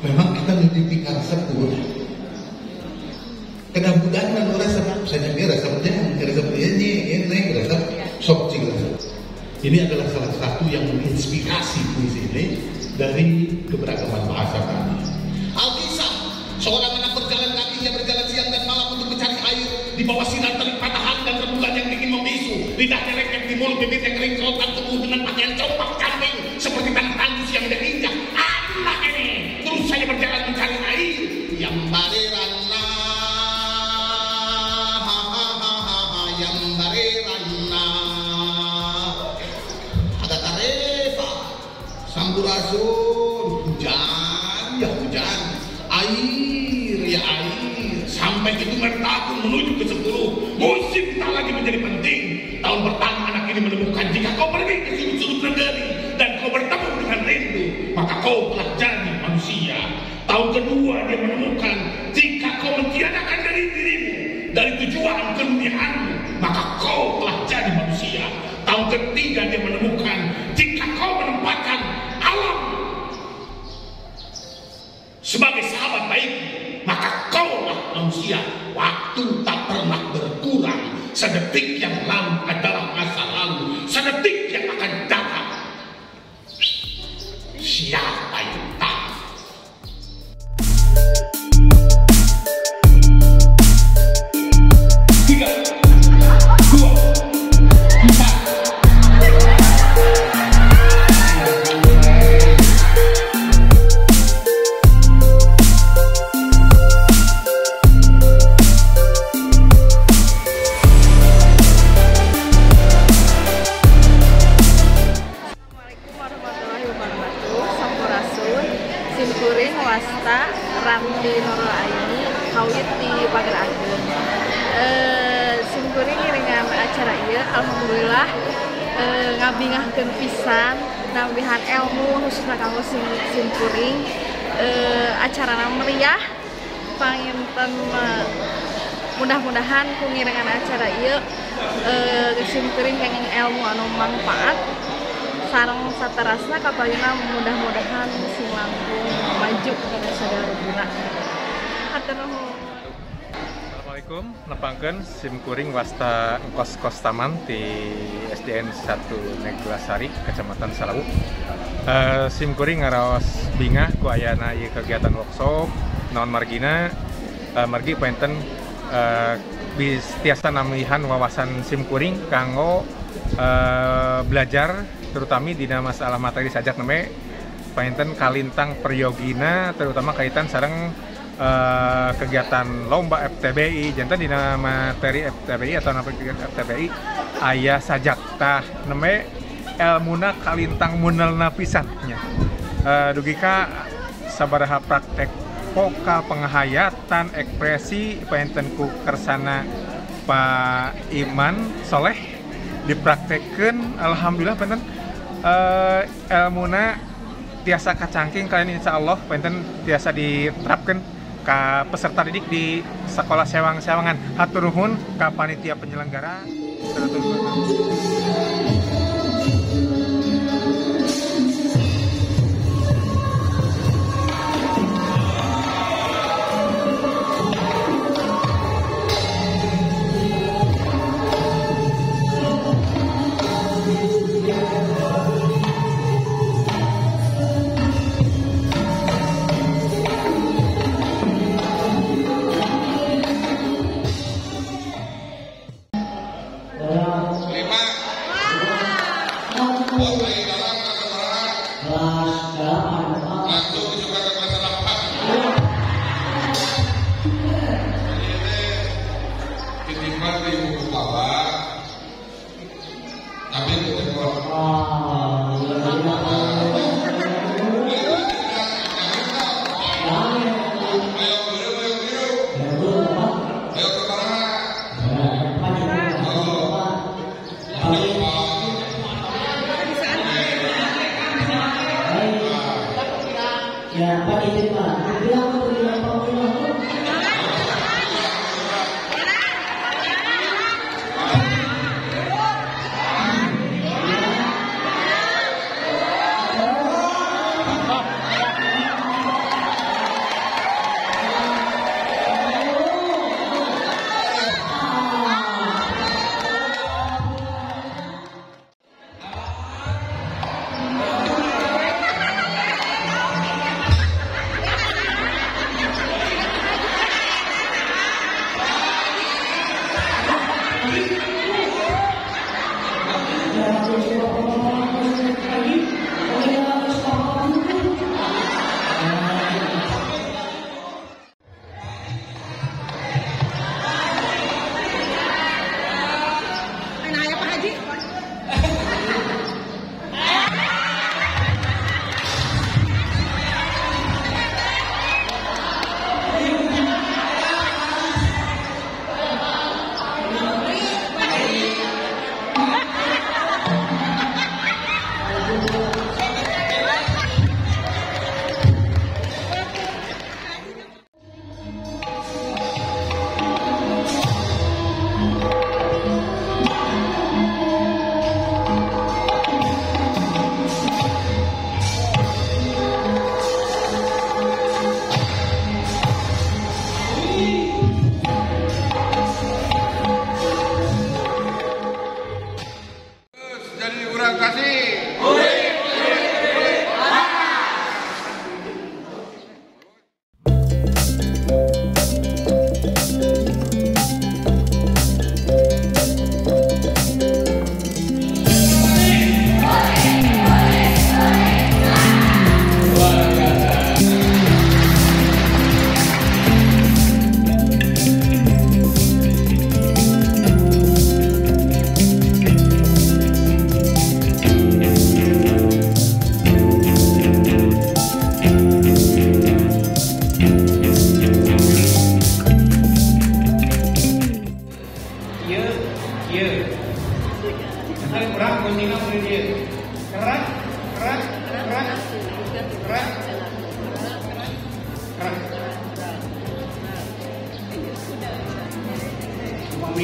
Memang kita lebih karesep ku urang. Kedah budak nu resep, sajak ge resep teh, resep ieu nyi, neng resep sok cing resep. Ini adalah salah satu yang menginspirasi puisi ini dari keberagaman bahasa kami. Alkisah, seorang anak berjalan kaki, ia berjalan siang dan malam untuk mencari air di bawah sinar terik matahari dan rembulan yang dingin membisu. Lidahnya lengket di mulut, bibirnya kering kerotan tubuh dengan pakaian compak kambing seperti tanah tandus yang diinjak. Anak ini terus saja berjalan mencari air. Yang barirana, yang barirana. Ada tarefa, sampurasun, hujan ya hujan, air ya air. Sampai hitungan tahun menuju ke 10, musim tak lagi menjadi penting. Tahun pertama anak ini menemukan jika kau pergi ke sudut-sudut negeri dan kau bertemu dengan rindu, maka kau telah jadi manusia. Tahun kedua dia menemukan jika kau mentiadakan dari dirimu, dari tujuan keduniaanmu, maka kau telah jadi manusia. Tahun ketiga dia menemukan jika kau menempatkan alam sebagai sahabat baik, maka kaulah manusia. Waktu tak pernah berkurang. Sedetik yang lalu adalah masa lalu, sedetik yang akan datang siapa yang tahu? 3, 2, 4. Simkuring wasta Ramli Nurul Aini kawit di Pagar Agung. Simkuring ngiringan acara ieu alhamdulillah ngabingahkeun pisan nambihan ilmu khususna kanggo simkuring. Acarana meriah panginten, mudah-mudahan ku ngiringan acara ieu simkuring kenging ilmu anu mangfaat sareng saterasna kapayuna mudah-mudahan sing langkung maju kana sadaruguna. Hatur nuhun. Assalamualaikum, nepangkeun simkuring wasta Engkos Kostaman di SDN 1 Neglasari, Kecamatan Salawu. Simkuring ngaraos bingah ku ayana ieu kegiatan workshop naon margina, margi panten tiasa nambihan wawasan simkuring kanggo belajar terutama dina masalah materi sajak neme panten kalintang peryogina terutama kaitan sareng kegiatan lomba FTBI jantan dina materi FTBI atau nama kegiatan FTBI aya sajak tah neme elmuna kalintang munelna pisan nya. Dugi ka sabaraha praktek vokal penghayatan ekspresi panten ku kersana Pak Iman Soleh dipraktekkeun alhamdulillah panten elmuna tiasa kacangking kalian insya Allah panten tiasa diterapkan ke peserta didik di sekolah sewang-sewangan. Hatur nuhun ka panitia penyelenggara. Ya, Pak izin Pak. Bilang bilang Pak.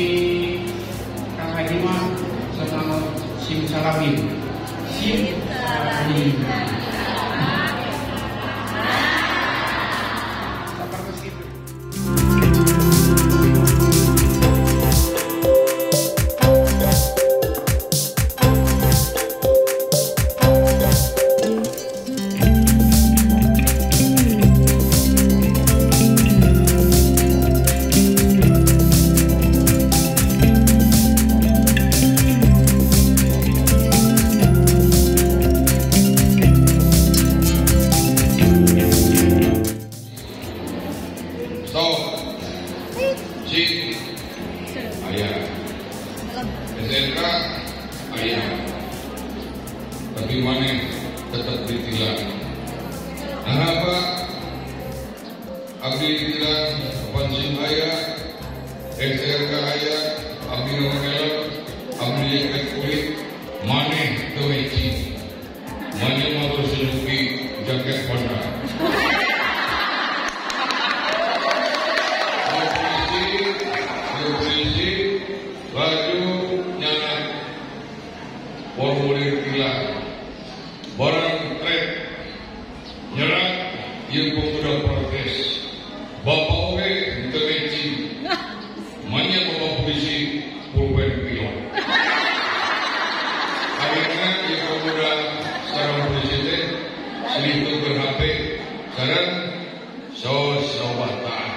Upami Kang Haji mah senang simsalabim. Simsalabim. Seperti itu. Ayah, SNK ayah, tapi mana tetap ditilang. Nah apa? Abdi ditilang, pensiun ayah, SNK ayah, abdi nomor, abdi jaket kulit, mana teweci, mana motor Suzuki jaket Honda. Polisi baju nyana formulir tilang barang trek nyerang yang pemuda protes bapak oge intervensi manya bapak polisi pulpen pilot akhirnya yang pemuda sarang polisi teh selingkuh ber HP sarang sosobatan.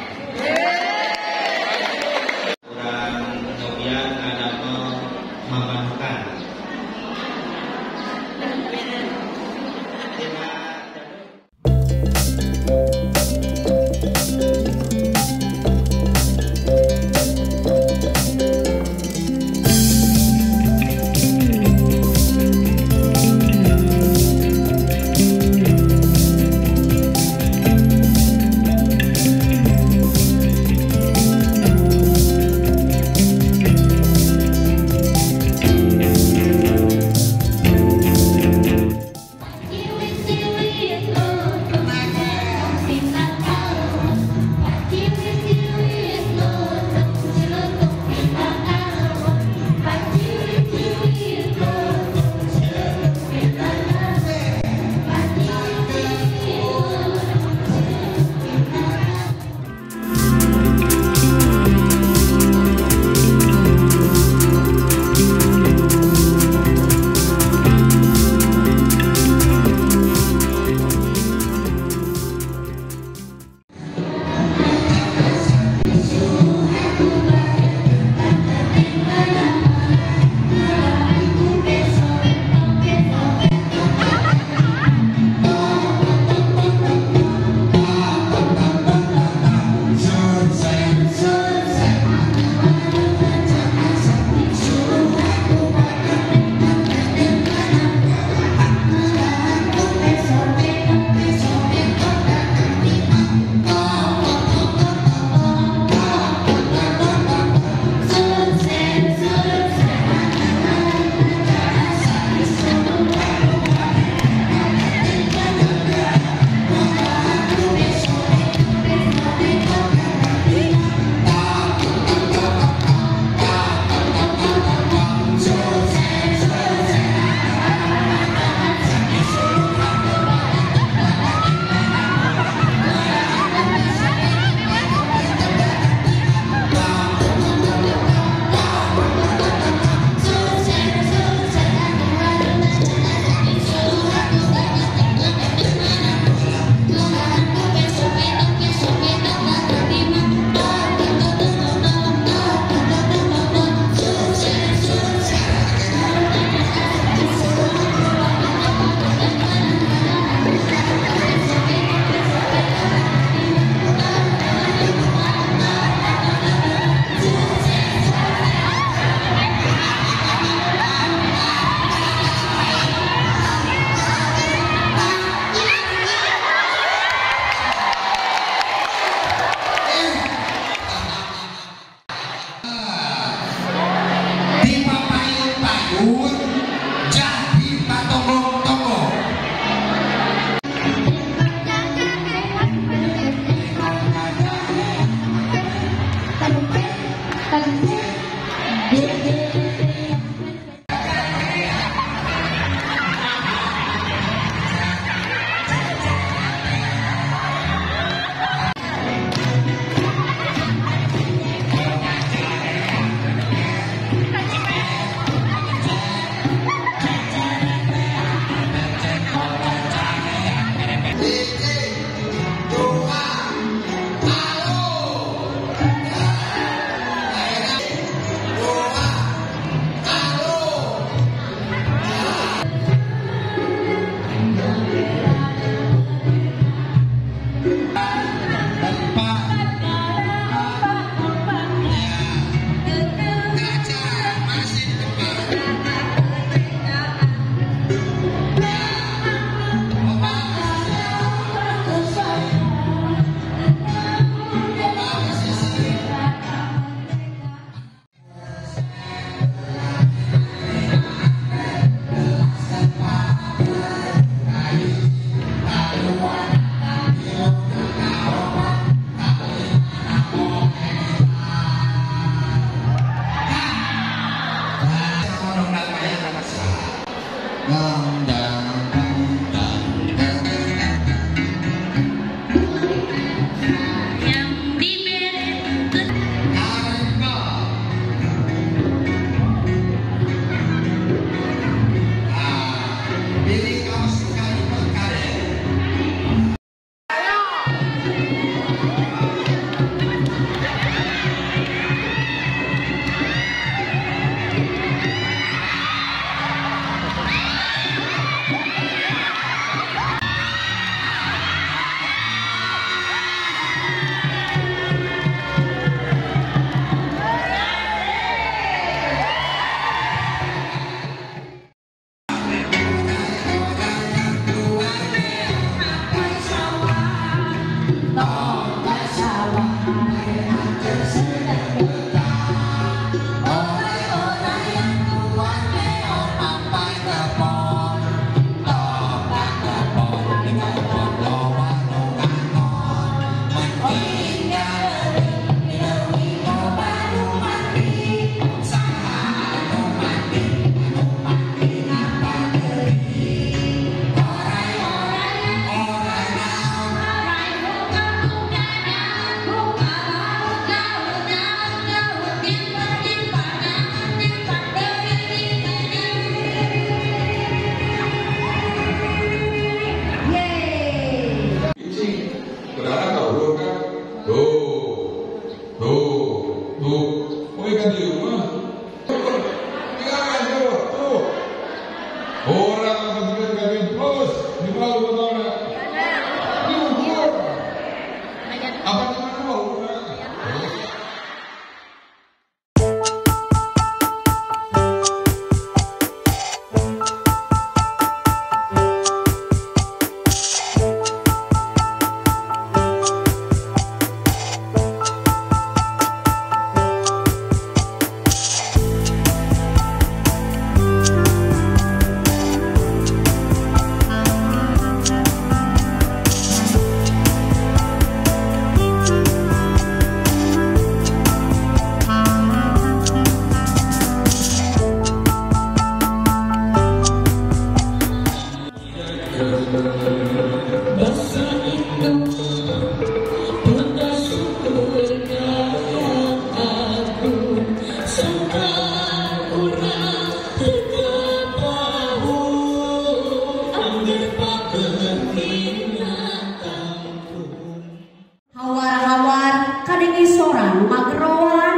Hawar-hawar kadenge sora nu mageroan.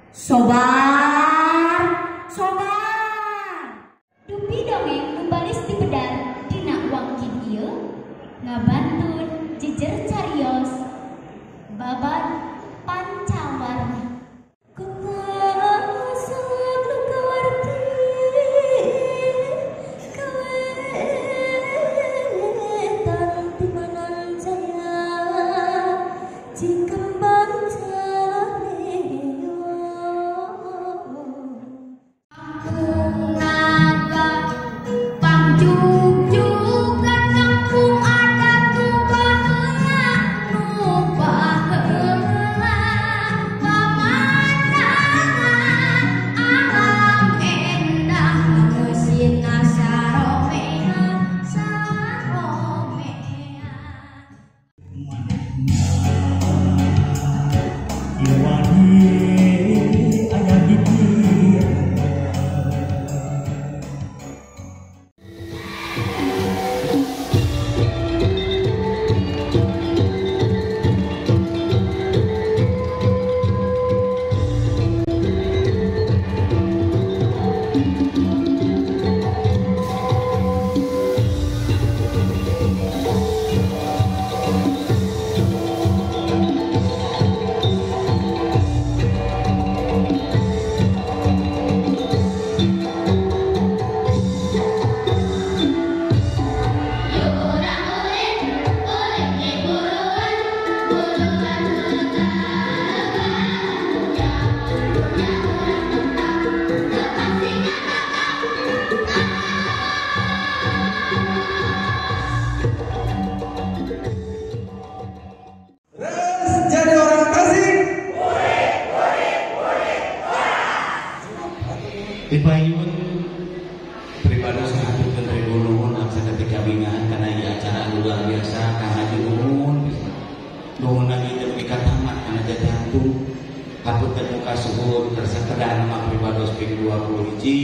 Sobar, sobar. Dupi dongeng nu baris dipedar dina wangkin ieu ngabantun jejer carios babad pancawarna. Dipayun pribados ngaturkeun ribu nuhun abdi ketika bingahan kana ieu acara luar biasa. Kang Haji nuhun. kasuhun kersa kedah nama pribados ping 20 hiji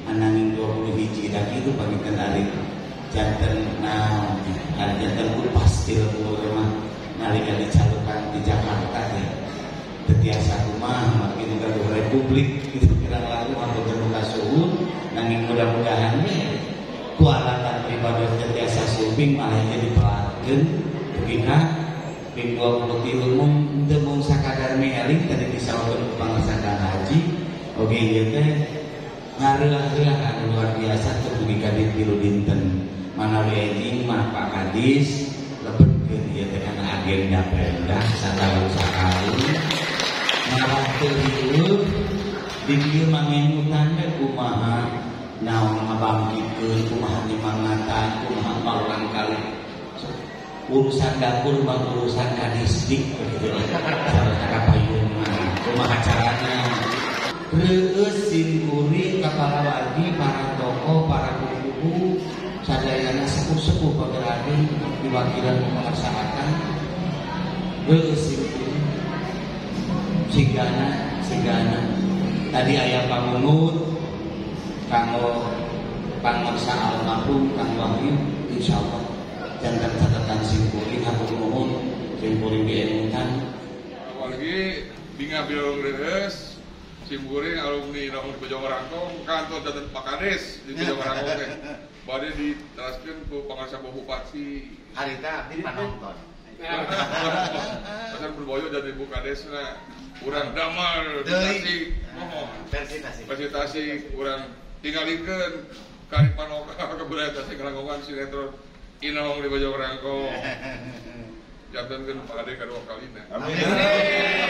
ananging 20 hiji da kitu panginten ari janten naon ari janten upas ti lembur mah nalika dicalukan di Jakarta teh teu tiasa kumaha margi nu gaduh republik kitu kirang langkung hapunten nu kasuhun nanging mudah-mudahan we ku alatan pribados teu tiasa sumping malah jadi pelarkeun dugi ka ping 23 mung teu mung sakadar mieling tadi disaurkeun ku pangersa Kang Haji oge ieu teh ngarelah-reuah anu luar biasa teu dugi ka tilu dinten manawi enjing mah Pak Kadis lebetkeun ieu teh kana agenda Pemda sataun sakali malah teu riweuh di dieu mangemutan we kumaha naon ngabangkitkeun kumaha nyemangatan kumaha maulang kali urusan dapur mah urusan kadisdik begitu lah sareng kapayun mah kumaha carana reueus simkuring ka para wargi para tokoh para kuku sadayana sepuh-sepuh pageraden diwakilan ku pangersa Akang reueus simkuring sigana tadi aya pangunut kanggo pangersa almarhum Kang Wahyu insyaallah jantan catatan simkuring hatur nuhun simkuring diemutan apalagi bingah bilong reueus simkuring alumni Nahun di Bojong Rangkong kantor jantan Pak Kades di Bojong Rangkong teh bade diteraskeun ku pangarsa Bupati harita abdi panonton pasar Purboyo jadi Bu Kadesna urang damar di Tasik mohon versi Tasik urang tingalikeun karipan lokal kebudayaan Tasik Rangkongan sinetron Inong di Bojong Rangkong jantankeun Pak Ade kadua kalina. Amin.